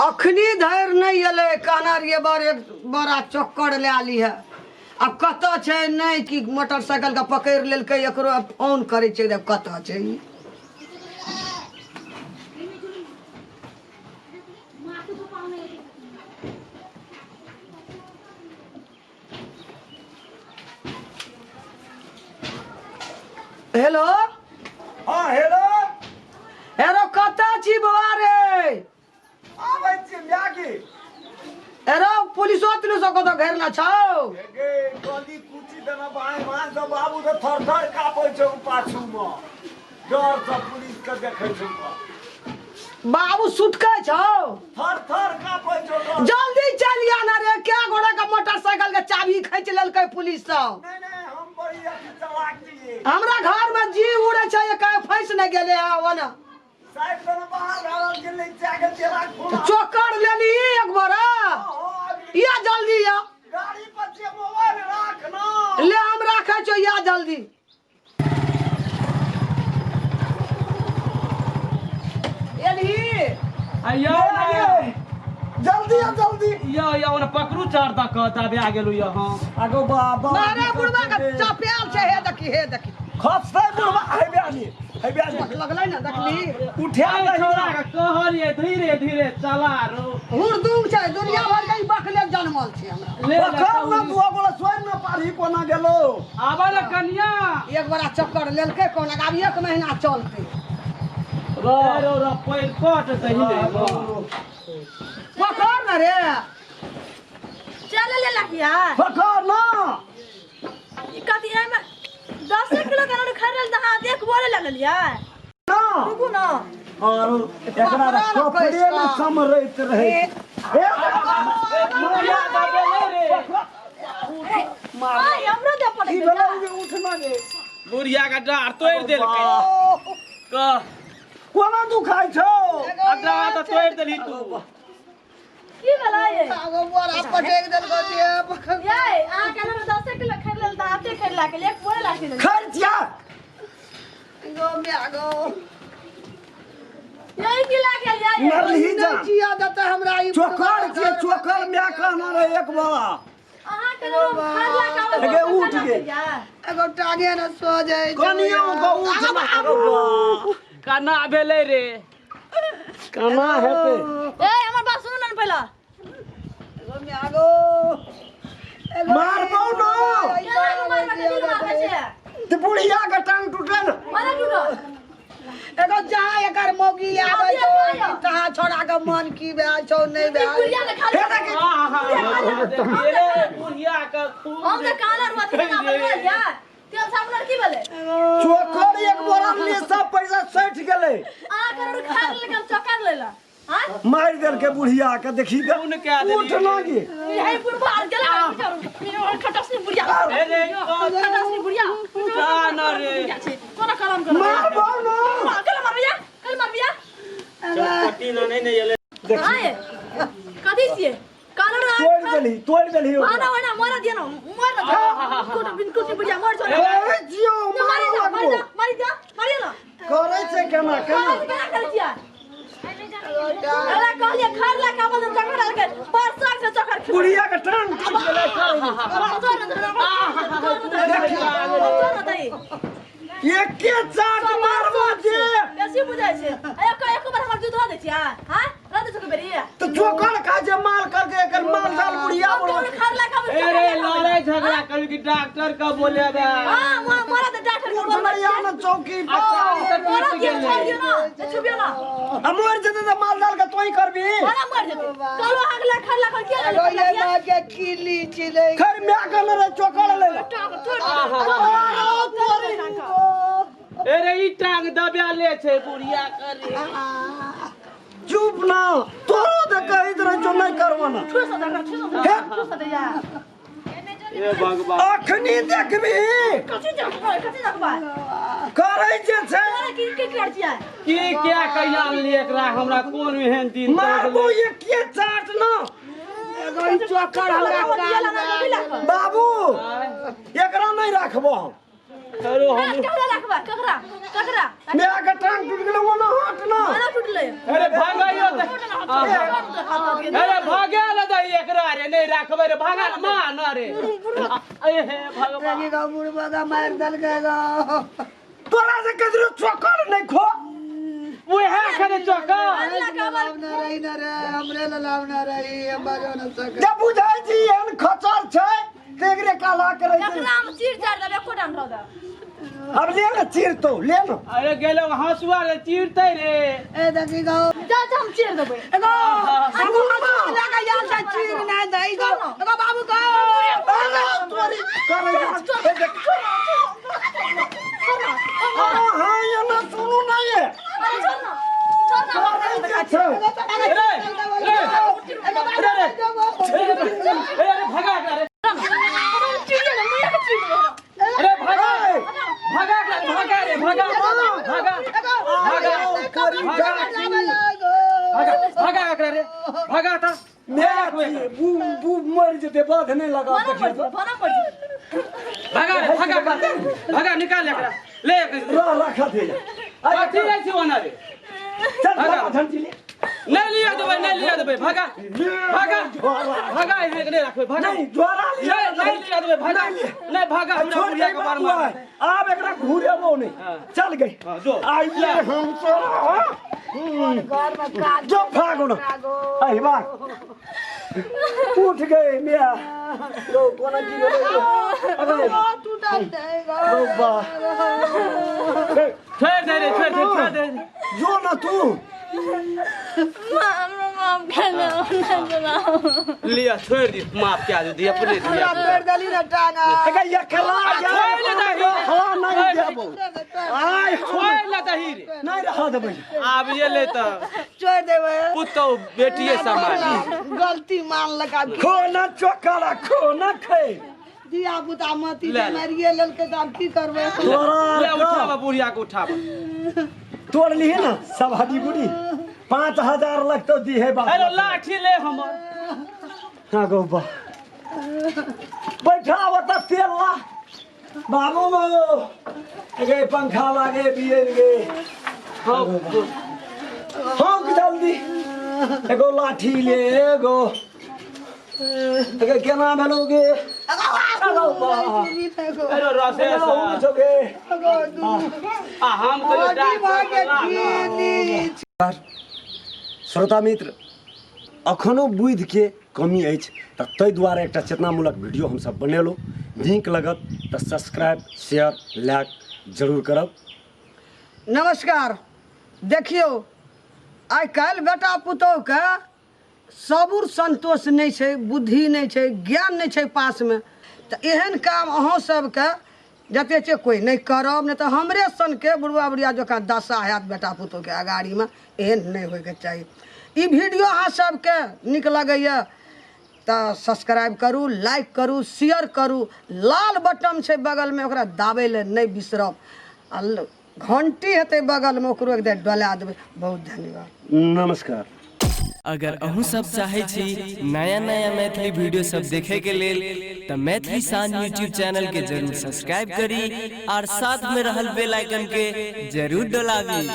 अखनी धरि नहि एलै। कहना रहियै बड़ एक बड़ा चक्कर लए लीहे। आब कतऽ छै नहि कि मोटरसाइकिलके पकड़ि लेलकै। एकरो आब फोन करै छै, देख कतऽ छै ई। हेलो। हाँ, हेलो। हेलो, कतऽ छी बौआ रे? आबै छी माय की। एरो पुलिसो तुलिसो कतऽ घेरने छौ? गे, गली कुची देना बाएं बाएं से बाबू तऽ थर थर कापै छौ पाछू मे, डर से पुलिस के देखै छौ। बाबू सुटकै छौ? थर थर कापै छौ डर। जल्दी चलि आ ना रे, क्या गोड़ा के मोटरसाइकिल के चाबी खींच लेलकै पुलिस सब। नहीं नहीं, हम बड़ी अथी चलाक छियै। हमरा घर में जी उड़े छै, एक फंस नहि गेलै है ओना। साइड से बाहर रहल गेलै जाके तेरा फोन। चोकर लेली एक बार। या जल्दी या। गाड़ी पर जे मोबाइल राख ना। ले, हम राखै छौ, या जल्दी। एलही? आयो। जल्दी आ जल्दी। यो यो ने पकड़ू, चार तक दबे आ गेलू यो। हाँ। आगो बाबा। मारे बुढ़वा के चपेल छै। हे देखी, हे देखी। खसतै बुढ़वा। हे ब्याली, हे ब्याली। लगलै ने, देखली? उठा ए, छोरा के कहलिए धीरे धीरे चला रो। हुरदुम छै, दुनिया भर के ई बकले जनमल छै हमरा। ले ले। पकड़ ना दुआ बोला स्वयं ना पारी कोना गेलो। आबे ने कनिया। एक बड़ा चक्कर लेलकै कोना, आब एक महीना चलतै। रो रो रो, पैर कट दही ने। पकड़ न रे। चल ले लखिया। पकड़ ना। ई कथी एमे 10 किलो के नोट खरीदल तऽ अहाँ एक बोरे लऽ लेलियै? ना। रुकू ना। और एकरा पकड़ा ना। कपड़े कैसा? में समरैत रहे ए। बुढ़िया दबे ले रे। आइ हमरो दे पड़ै। की भेलै जे उठना गे? बुढ़िया के डार तोड़ि देलकै कह। कोना दुखाइ छौ? आ डार तऽ तोड़ि देलही तू। की भेलै ये? आगो बोरा पटकि देलको जे पकड़। यै, अहाँ के नोट 10 किलो खरीदल तऽ अते खरीदला के एक बोरे लाखि लेलियै? खर्चा। गो म्या गो। यै, की लागल यै? मरलही जा। नहि जिया देतै हमरा ई। चोकर छियै चोकर, माय कहना रहे एक बड़ा। अहाँ के नोट खरीदला के आबै। एगे उठ गे। एगो टांगे न सोझै छौ। कनियो के उठ ना आगो बा। केना भेलै रे? केना हेतै? ए, हमर बात सुनू ने पहिले। एगो म्या गो, एगो। मारबौ न। केना के मारबै? कथी के मारबै छै? ते बुढ़िया के टांग टूटलै ने। मारा टूटल। एगो जहाँ एकर मौगी आबै छौ तहाँ छोड़ा के मन की भेल छौ, नहि ई भेल। बुढ़िया ने खाली। हे देखी। रे बुढ़िया के खून। हम तऽ काला रुआ थी ना बनल यार, तेल साबुन आर की भेलै? चोकर एक बोरा लिए सब पैसा सठि गेलै। अहाँ के रोड खा लेलक, हम चक्कर लेला हां। मारि देलकै बुढ़िया के, देखी तऽ। खून कए देलियै। उठ ना गे। हे बुढ़बा आर गेला बेचारू, खटस ने बुढ़िया। ए रे। खटस ने बुढ़िया। जा ना रे। बुढ़िया छै, कोना करम कर। मारबौ न। कल मारबिया, कल मारबिया। चटपटी ना नहीं नहीं एलै। हां, कथी छियै कानून? तोड़ि देलही, तोड़ि देलही ओकरा। माना वना मरा दिया ना, मर ना कोट बिन कुछ बुढ़िया मर छोड़। कहै छियौ। मारी मारऽ जा, मारी लगबौ। जा, मारी जा, मारी ना। करै छै केना केना? केना करै छियै? अरे कहलियै खर ला के आबल, चक्कर डाल के परसा से चक्कर खिला। बुढ़िया के टांग टूटि गेलै करै। एके चाट मारबो जे। बेसी बुझाइ छै। एक एक बार हमर दूध दै छियै? हां, रह दै छै बेरी। तऽ चोकर खा जे माल करके एकर माल जाल बुढ़िया बोलो। खर ला के आबल। ए रे, लड़ाई झगड़ा करू कि डॉक्टर के बोलेबे? हां, मरा त डॉक्टर के बोलबै। उठलै ना चौकी पर। मरा दियो, छोड़ दियो ना, छुबियो ना। आ मरि जेतै तऽ माल जाल के तोही करबी। मरा मर जेतै। कहलो अगला खर ला के किया एगो ले? ये माँ के किली चिलै। खैर माय के रे चोकर ले ले। ए रे, ई टांग दबा ले छै बुढ़िया करे। चुप ना, तोरो तऽ कहैत रहै छौ नहि करबो ना। छुस दे, छुस दे, छुस दे या। ए भगवान। अखनी देखबी। कथी देखबै? कथी देखबै? करै जे छै। तोरा की की कर छियै? की क्या कहिया लिए एकरा हमरा कोन एहन दिन? मारबो एके चाट ना। एगो ई चोकर हमरा कान में। बाबू, एकरा नहि राखबो हम। अरे हम ककरा रखबा ककरा ककरा मेरा के टांग टूट गेलै ओना हट ना ना टूटलै अरे भागाइयो त अरे भागे ल दही एकरा रे नहीं राखबै रे भागा न मार न रे अरे हे भगवान लगी गो बुढ़बा का मार देलकै गो तोरा से कजरो चोकर नहीं खो उहे खने चौका लाभ ना रही ना रे हमरे ला लाभ ना रही हम बाजो ना सके जब बुझाइ छी एहन खचर छै तऽ एकरे काला करै छै एकरा हम चीर चार देबै एको डान रह दे अब ले ना चीर तो ले ना अरे गेलो हंसुआ रे चीरते रे ए देखी गो जा जा हम चीर देबै एगो हम हंसुआ लगा यार से चीर ना दई गो एगो बाबू को अरे तोरी करै छै देख हाँ हाँ ये ना सुनू ना ये अरे छोड़ ना छोड़ ना करै छै रे रे रे रे ए अरे भगा एकरा रे चीर दे मुया के चीर दे अरे भगा भगा एकरा रे, भगा रे भगा भगा भगा तोरी भगा भगा एकरा रे भगा त मैं बू बू मर जेते बाध नहीं लगा बना मर बना मर भगा रे भगा एकरा, भगा निकाल एकरा ले रह रखा दे कथी रे छी ओना रे चल भगा झंझी ले नहीं लिया देबै नहीं लिया देबै भगा भगा भगा एहन के नहीं राखबै भगा नहीं ज्वारा लिया नहीं नहीं लिया देबै भगा नहीं भगा हमरा छोड़ बुढ़िया दे के बार बाबू मार आब एकरा घुरेबो नहीं हाँ। चल गई हाँ, जो। आइए हम तोरा घर में काज जो भागो ना आई भाग उठ गए मिया लो कोना की गेलो अबे टूटल दे गो लो बा छोड़ दे रे छोड़ दे छोड़ दे जो ना तू हमरा माफ कर दो ना लिया छोड़ दी माफ क्या दे दिया अपने दिया हमरा तोड़ देली ना टांगा अगर एकला जा छोड़ ले दही हां नहीं देबो आय हम छोड़ ले दही रे नहीं रहा देबै आब ये ले त छोड़ देबै पुतौ बेटिए समानी गलती मान लगा खो ना चोकरा खो ना खे धिया पुता मती ले ले। मारिए लेलकै तऽ आब की करबै ले तोरा उठाबा बुढ़िया के उठाबा तोड़ ली ना सब हड्डी बुढ़ी 5000 लगतो दी है बाप अरे लाठी ले हमर हाँ गो बा बैठा बता तेल ला बाबू गे पंखा लागे बियल गे हाँ हाँक जल्दी एगो लाठी ले एगो एगे केना भेलो गे अगो बा अरे रसे एना छौ गे आ हम तो डाक श्रोता मित्र अखनो बुद्धिके कमी अछि तऽ ताहि दुआरे एकटा चेतनामूलक वीडियो हमसब बनेलहुँ नीक लगत तऽ सब्सक्राइब शेयर लाइक जरूर करब। नमस्कार। देखियौ आइ काल्हि बेटा पुतोहुके सबुर संतोष नहि छै, बुद्धि नहि छै, ज्ञान नहि छै पासमे, तऽ एहन काम अहाँ सबके जते छै कोइ नहि करब, नहि तऽ हमरे सनके बुढ़वा बुढ़िया जकाँ दशा हैत बेटा पुतोहुके अगाड़ीमे। एहन नहि होइके चाही। ई वीडियो अहाँ सबके नीक लगैए तऽ सब्सक्राइब करू, लाइक करू, शेयर करू। लाल बटन छै बगलमे, ओकरा दाबै लए नहि बिसरब। आ घंटी हेतै बगलमे, ओकरो एक बेर डोला देबै। बहुत धन्यवाद। नमस्कार। अगर अहूँ सब चाहे छी नया नया मैथिली वीडियो सब देखे के लेल त मैथिली शान यूट्यूब चैनल के जरूर सब्सक्राइब करी और साथ में रहल बेल आइकन के जरूर डोलाबी।